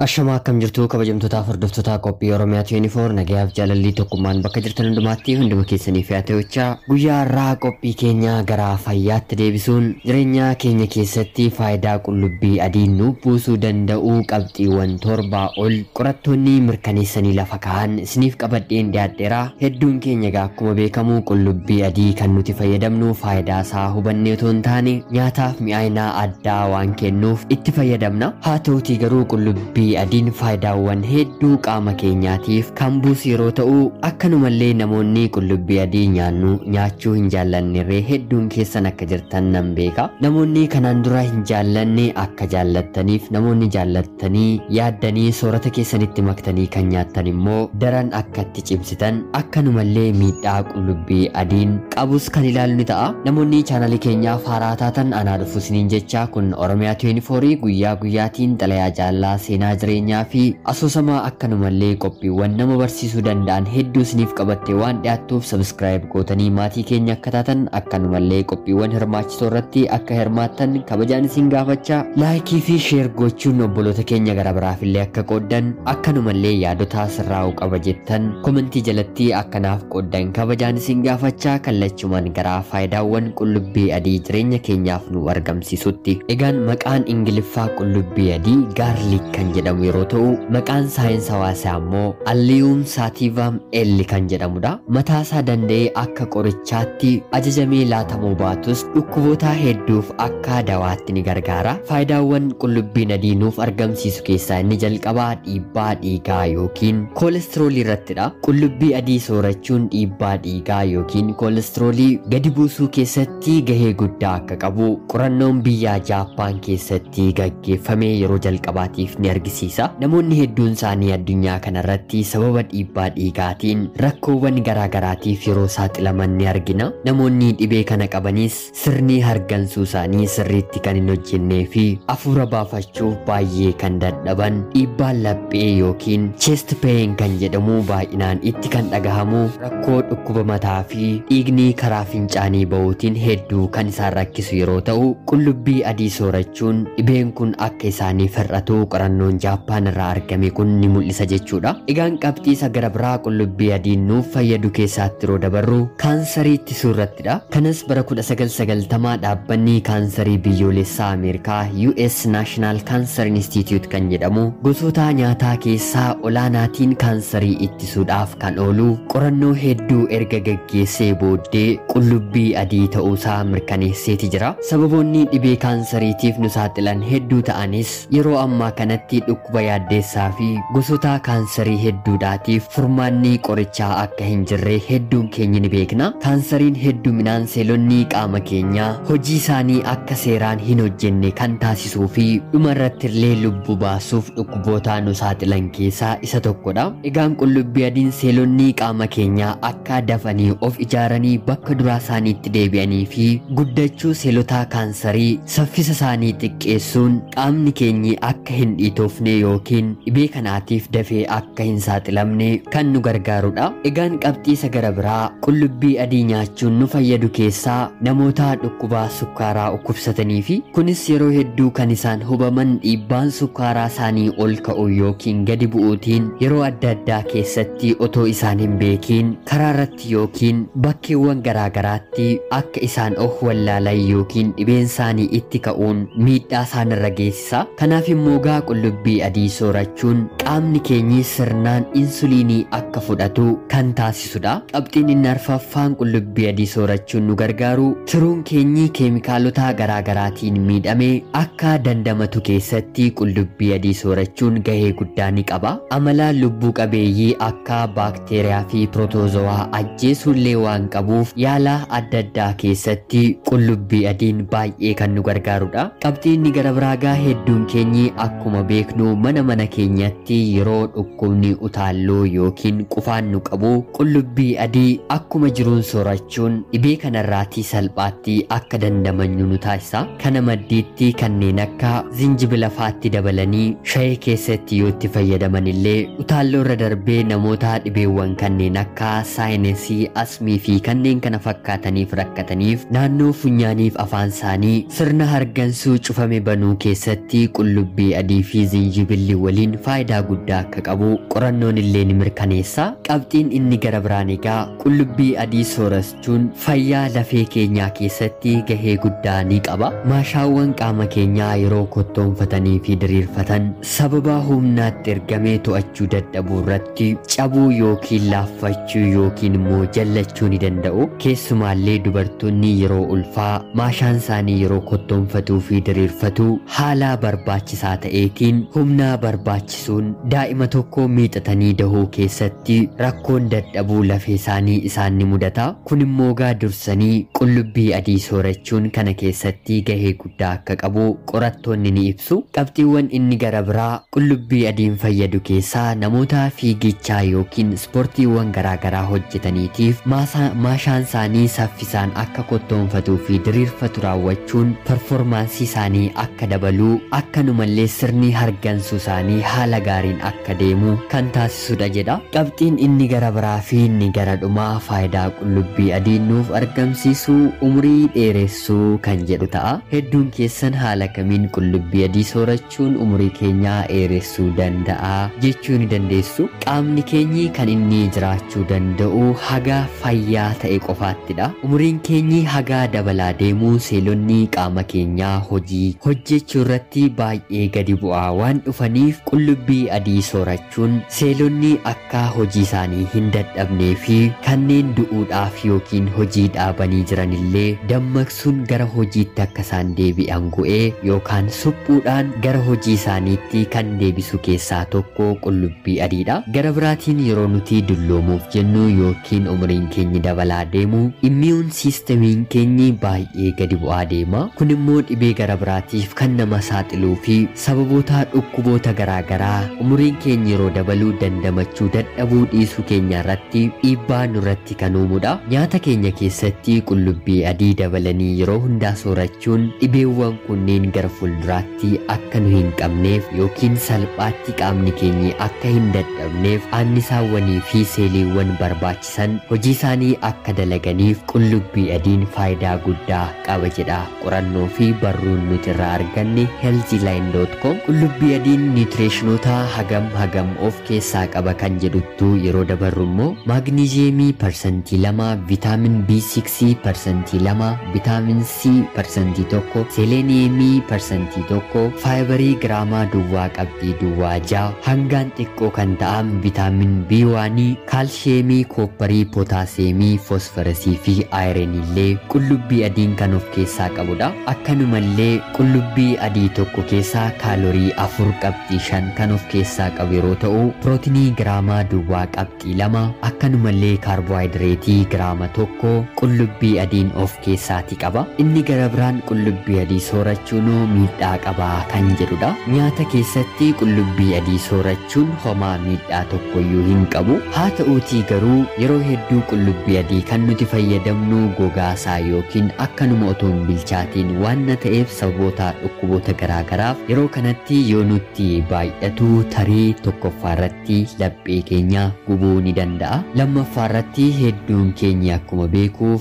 Ashamaa akkam jirtu kabajamtootaaf hordoftoota qophii Oromiyaa 24 nagayaaf jaalalli tokkummaan bakka jirtan hundumaatti hunduma keessaniif haa ta'uchaa guyyaa har'aa qophii keenya gara fayyaatti deebisuun jireenya keenya keessatti faayidaa qullubbii adii nuuf buusuu danda'u qabxiiwwan 7 ol qorattoonni mirkaneessanii lafa kaa'an isiniif qabadheen dhiyaadheera. Hedduun keenya egaa akkuma beekamu qullubbii adii kan nuti fayyadamnu faayidaa isaa hubannee otoo hin taane nyaataaf mi'aayinaa addaa waan kennuuf itti fayyadamna. Haa ta'utii garuu qullubbii adiin faayidaawwan hedduu qaama keenyaatiif kan buusu yeroo ta'u akkanumallee namoonni qullubbii adii nyaachuu hin jaallannerree hedduun keessan akka jirtan nan beeka. Namoonni kanaan dura hin jaallanne akka jaallattaniif namoonni jaallattanii yaaddanii soorata keessanitti maktanii kan nyaattan immoo daran akka itti cimsitan akkanumallee miidhaa qullubbii adiin qabus kan ilaalu ni ta'a. Namoonni chaanalii keenyaaf haaraa taatan anaa dhufu isiniin jecha kun Oromiyaa 24 guyyaa guyyaatiin xalayaa jaallaa seenaa jireenyaa fi asoosama akkanumallee qophiiwwan nama barsiisuu danda'an hedduu isiniif qabattee waan dhiyaattuuf subscribe gootanii maatii keenya akka taatan akkanumallee qophiiwwan hirmaachisoo irratti akka hirmaattan kabajaan isin gaafachaa laayikii fi sheer gochuun obboloota keenya gara biraaf illee akka qooddan akkanumallee yaadota sirraa'uu qaba jettan komentii jalatti akkanaaf qooddan kabajaan isin gaafachaa kallachumaan gara faayidaawwan qullubbii adii jireenya keenyaaf nu argamsiisutti. Egaan maqaan Ingiliffaa qullubbii adii gaarlik kan jedhamu yeroo ta'u maqaan saayinsawaa isaa immoo Allium sativum L kan jedhamudha. Mataa isaa danda'ee akka qorichaatti ajajamee laatamuu baatus dhukkuboota hedduuf akka dawaatti ni gargaara. Faayidaawwan qullubbiin adii nuuf argamsiisu keessaa inni jalqabaa dhiibbaa dhiigaa yookiin koolestiroolii irrattidha. Qullubbii adii soorachuun dhiibbaa dhiigaa yookiin koolestiroolii gadi buusuu keessatti gahee guddaa akka qabu qorannoon biyya Jaappaan keessatti gaggeeffame yeroo jalqabaatiif ni argisiisa. Namoonni hedduun isaanii addunyaa kanarratti sababa dhiibbaa dhiigaatiin rakkoowwan garaagaraatiif yeroo saaxilaman ni argina. Namoonni dhibee kana qabanis sirni hargansuu isaanii sirriitti kan hin hojjennee fi hafuura baafachuuf baay'ee kan dadhaban, dhiibbaan laphee yookiin chest pain kan jedhamu baay'inaan itti kan dhagahamu, rakkoo dhukkuba mataa fi dhiigni karaa fincaanii bahuutiin hedduu kan isaan rakkisu yeroo ta'u qullubbii adii soorachuun dhibeen kun akka isaaniif hir'atu qorannoon Jaappaan irraa argame kun ni mul'isa jechuudha. Egaan qabxii isa gara biraa qullubbii adiin nuuf fayyadu keessaatti yeroo dabarru kaansarii ittisuu irrattidha. Kanas bara 1990 dhaabbanni kaansarii biyyoolessaa Ameerikaa US National Cancer Institute kan jedhamu gosoota nyaataa keessaa olaanaatiin kaansarii ittisuudhaaf kan oolu qorannoo hedduu erga gaggeessee booddee qullubbii adii ta'uusaa mirkaneesseeti jira. Sababoonni dhibee kaansariitiif nu saaxilan hedduu ta'anis yeroo ammaa kanatti dhukkuba yaaddeessaa fi gosoota kaansarii hedduudhaatiif furmaanni qorichaa akka hin jirre hedduun keenya ni beekna. Kaansariin hedduminaan seelonni qaama keenyaa hojii isaanii akka seeraan hin hojjenne kan taasisuu fi dhuma irratti illee lubbuu baasuuf dhukkuboota nu saaxilan keessaa isa tokkodha. Egaan qullubbii adiin seelonni qaama keenyaa akka dafanii of ijaaranii bakka duraa isaaniitti deebi'anii fi guddachuu seelota kaansarii saffisa isaanii xiqqeessuun qaamni keenyi akka hin dhiitoofne yookiin dhibee kanaatiif dafee akka hin saaxilamne kan nu gargaarudha. Egaan qabxii isa gara biraa qullubbii adii nyaachuun nu fayyadu keessaa namoota dhukkubaa sukkaaraa dhukkubsatanii fi kunis yeroo hedduu kan isaan hubaman dhiibbaan sukkaaraa isaanii ol ka'u yookiin gadi bu'uutiin yeroo adda addaa keessatti otoo isaan hin beekiin karaa irratti yookiin bakkeewwan garaagaraatti akka isaan of wallaalan yookiin dhibeen isaanii itti ka'uun miidhaa isaanirra geessisa. Kanaaf immoo gaa qullubbii adii soorachuun qaamni keenyi sirnaan insuliinii akka fudhatu kan taasisudha. Qabxiin inni arfaffaan qullubbii adii soorachuun nu gargaaru tiruun keenyi keemikaalota garaagaraatiin miidhame akka dandamatu keessatti qullubbii adii soorachuun gahee guddaa ni qaba. Amala lubbuu qabeeyyii akka baakteeriyaa fi pirootoozowaa ajjeesuullee waan qabuuf yaala adda addaa keessatti qullubbii adiin baay'ee kan nu gargaarudha. Qabxiin inni gara biraa gaa hedduun keenyi akkuma beeknu mana mana keenyatti yeroo dhukkubni utaalloo yookiin qufaan nu qabu qullubbii adii akkuma jiruun soorachuun dhibee kanarraatii salphaatti akka dandamanyu nu taasisa. Kana maddiitti kanneen akka zinjibila faatti dabalanii shayii keessatti yoo itti fayyadaman illee utaalloo irra darbee namoota dhibeewwan kanneen akka saayinesii, asmii fi kanneen kana fakkaataniif rakkataniif naannoo funyaaniif afaan isaanii sirna hargansuu cufame banuu keessatti qullubbii adii fi Jinjibilli waliin faayidaa guddaa akka qabu qorannoon illee ni mirkaneessa. Qabxiin inni gara biraan egaa qullubbii adii soorachuun fayyaa lafee keenyaa keessatti gahee guddaa ni qaba. Maashaawwan qaama keenyaa yeroo kottoonfatanii fi diriirfatan sababa humnaatti ergamee to'achuu dadhabuu irratti cabuu yookiin laaffachuu yookiin immoo jallachuu ni danda'u. Keessumaallee dubartoonni yeroo ulfaa maashaan isaanii yeroo kottoonfatuu fi diriirfatu haala barbaachisaa ta'eetiin humna barbaachisuun daa'ima tokko miixatanii dahuu keessatti rakkoon dadhabuu lafee isaanii isaan ni mudata. Kun immoo gaa dursanii qullubbii adii soorachuun kana keessatti gahee guddaa akka qabu qorattoonni ni ibsu. Qabxiiwwan inni gara biraa qullubbii adiin fayyadu keessaa namoota fiigichaa yookiin ispoortiiwwan garaagaraa hojjetaniitiif maashaan isaanii saffisaan akka kottoonfatuu fi diriirfatu raawwachuun performaansii isaanii akka dabaluu, akkanumallee sirni hargansuu isaanii haala gaariin akka deemu kan taasisudha jedha. Qabxiin inni gara biraa fi inni gara dhumaa faayidaa qullubbii adiin nuuf argamsiisu umurii dheeressuu kan jedhu ta'a. Hedduun keessan haala kamiin qullubbii adii soorachuun umurii keenyaa dheeressuu danda'a jechuu ni dandeessu. Qaamni keenyi kan inni jiraachuu danda'u haga fayyaa ta'e qofaattidha. Umuriin keenyi haga dabalaa deemuu seelonni qaama keenyaa hojii hojjechuu irratti baay'ee gadi bu'aa waan dhufaniif qullubbii adii soorachuun seelonni akka hojii isaanii hin dadhabnee fi kanneen du'uudhaaf yookiin hojii dhaabanii jiranillee dammaqsuun gara hojiitti akka isaan deebi'an go'ee yookaan suphuudhaan gara hojii isaaniitti kan deebisu keessaa tokko qullubbii adiidha. Gara biraatiin yeroo nuti dulloomuuf jennu yookiin umuriin keenya dabalaa deemu immiyuun siistemiin keenyi baay'ee gadi bu'aa deema. Kun immoo dhibee gara biraatiif kan nama saaxiluu fi sababoota dhukkuboota garaagaraa umuriin keenya yeroo dabaluu dandamachuu dadhabuu dhiisuu keenya irratti dhiibbaa nurratti kan uumudha. Nyaata keenya keessatti qullubbii adii dabalanii yeroo hundaa soorachuun dhibeewwan kunneen gara fuulduraatti akka nu hin qabneef yookiin salphaatti qaamni keenya akka hin dadhabneef annisaawwanii fi seeliiwwan barbaachisan hojii isaanii akka dalaganiif qullubbii adiin faayidaa guddaa qaba jedha qorannoo fi barruun nuti irraa arganne healthyline.com. Qullubbii adiin niwutireeshinoota hagam hagam of keessaa qaba kan jedhuttu yeroo dabarru immoo maagniziyeemii 2%, vitaamin B6 2%, vitaamin C 1%, seeleeniyeemii 1%, faayibarii giraamaa 0.06, hangaan xiqqoo kan ta'an vitaamin B1, kaalshiyeemii, koopparii, pootaasiyeemii, foosfarasii fi aayireenillee qullubbii adiin kan of keessaa qabudha. Akkanumallee qullubbii adii tokko keessaa kaalorii 4.5 kan of keessaa qabu yeroo ta'u, pirootinii giraamaa 0.2, akkanumallee kaarboohayidireetii giraama 1 qullubbii adiin of keessaati qaba. Inni gara biraan qullubbii adii soorachuun miidhaa qaba kan jedhudha. Nyaata keessatti qullubbii adii soorachuun homaa miidhaa tokkoyyuu hin qabu. Haa ta'uutii garuu yeroo hedduu qullubbii adii kan nuti fayyadamnu gogaasaa yookiin akkanuma otoo hin bilchaatiin waan na ta'eef sababoota dhukkuboota garaagaraaf yeroo kanatti yoo nutti baay'atu tarii tokkoffaa irratti laphee keenya gubuu ni danda'a. Lammaffaa irratti hedduun keenya akkuma beeku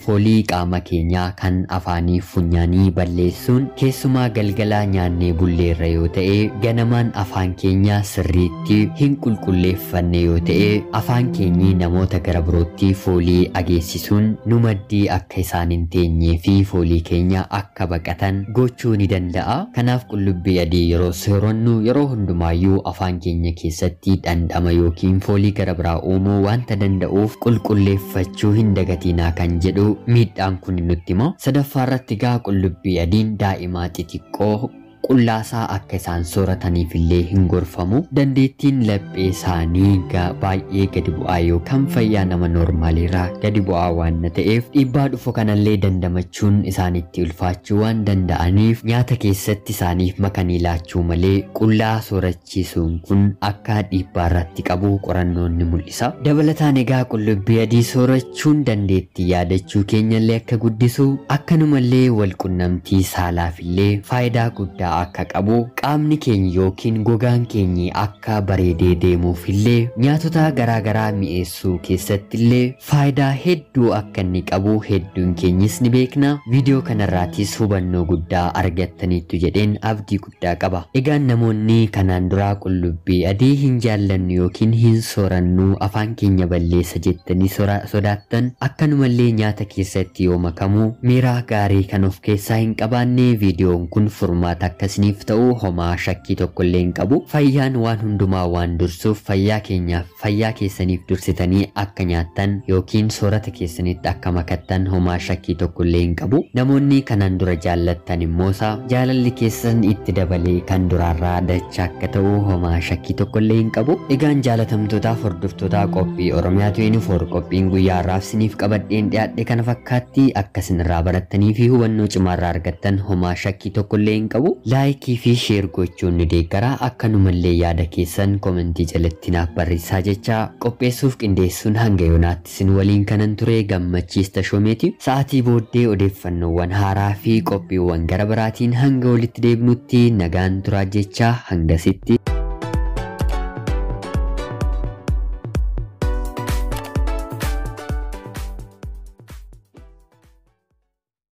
foolii qaama keenyaa kan afaanii funyaanii balleessuun keessumaa galgala nyaannee bulleerra yoo ta'e ganamaan afaan keenya sirriitti hin qulqulleeffanne yoo ta'e afaan keenyi namoota gara birootti foolii ageessisuun nu maddii akka isaan hin teenyee fi foolii keenya akka baqatan gochuu ni danda'a. Kanaaf qullubbii adii yeroo soorannu yeroo hundumaayyuu afaan keenya keessatti dhandhama yookiin foolii gara biraa uumuu waanta danda'uuf qulqulleeffachuu hin dagatinaa kan jedhu miidhaan kun nutti hima. Sadaffaa irratti gaa qullubbii adiin daa'imaa xixiqqoo qullaasaa akka isaan soorataniif illee hin gorfamu. Dandeettiin laphee isaanii baay'ee gadi bu'aa yookaan fayyaa nama noormaaliirraa gadi bu'aa waan ta'eef dhiibbaa dhufu kanallee dandamachuun isaanitti ulfaachuu waan danda'aniif nyaata keessatti isaaniif makanii laachuu malee qullaa soorachiisuun kun akka dhiibbaa irratti qabu qorannoon ni mul'isa. Dabalataan egaa qullubbii adii soorachuun dandeettii yaadachuu keenyallee akka guddisu akkanumallee walqunnamtii saalaaf illee faayidaa guddaa akka qabu, qaamni keenya yookiin gogaan keenya akka bareedee deemuuf illee nyaatota garaagaraa mi'eessuu keessatti illee faayidaa hedduu akka inni qabu hedduun keenyis ni beekna. Viidiyoo kanarraatis hubannoo guddaa argattaniittu jedheen abdii guddaa qaba. Egaan namoonni kanaan duraa qullubbii adii hin jaallannu yookiin hin soorannu, afaan keenya balleessa jettanii sodaattan, akkanumallee nyaata keessatti yoo makamu miira gaarii kan of keessaa hin qabaanne, viidiyoon kun furmaata akkasiniif ta'u homaa shakkii tokkollee hin qabu. Fayyaan waan hundumaa waan dursuuf fayyaa keenyaaf, fayyaa keessaniif dursitanii akka nyaattan yookiin soorata keessanitti akka makattan homaa shakkii tokkollee hin qabu. Namoonni kanaan dura jaallattan immoo jaalalli keessan itti dabalee kan duraarraa dachaa akka ta'u homaa shakkii tokkollee hin qabu. Egaan jaalatamtootaaf hordoftoota qophii Oromiyaa 24, qophiin guyyaa har'aaf isiniif qabadheen dhiyaadhe kana fakkaatti. Akka isinirraa barattanii fi hubannoo cimaarraa argattan homaa shakkii tokkollee hin qabu. Laayikii fi sheer gochuun ni deeggara. Akkanumallee yaada keessan komentii jalatti naaf barreessaa jecha, qopheessuuf qindeessuun hanga yoonaatti isin waliin kanan ture Gammachiis Tashoomeeti. Sa'aatii booddee odeeffannoowwan haaraa fi qophiiwwan gara biraatiin hanga walitti deebinutti nagaan turaa jecha hangasitti.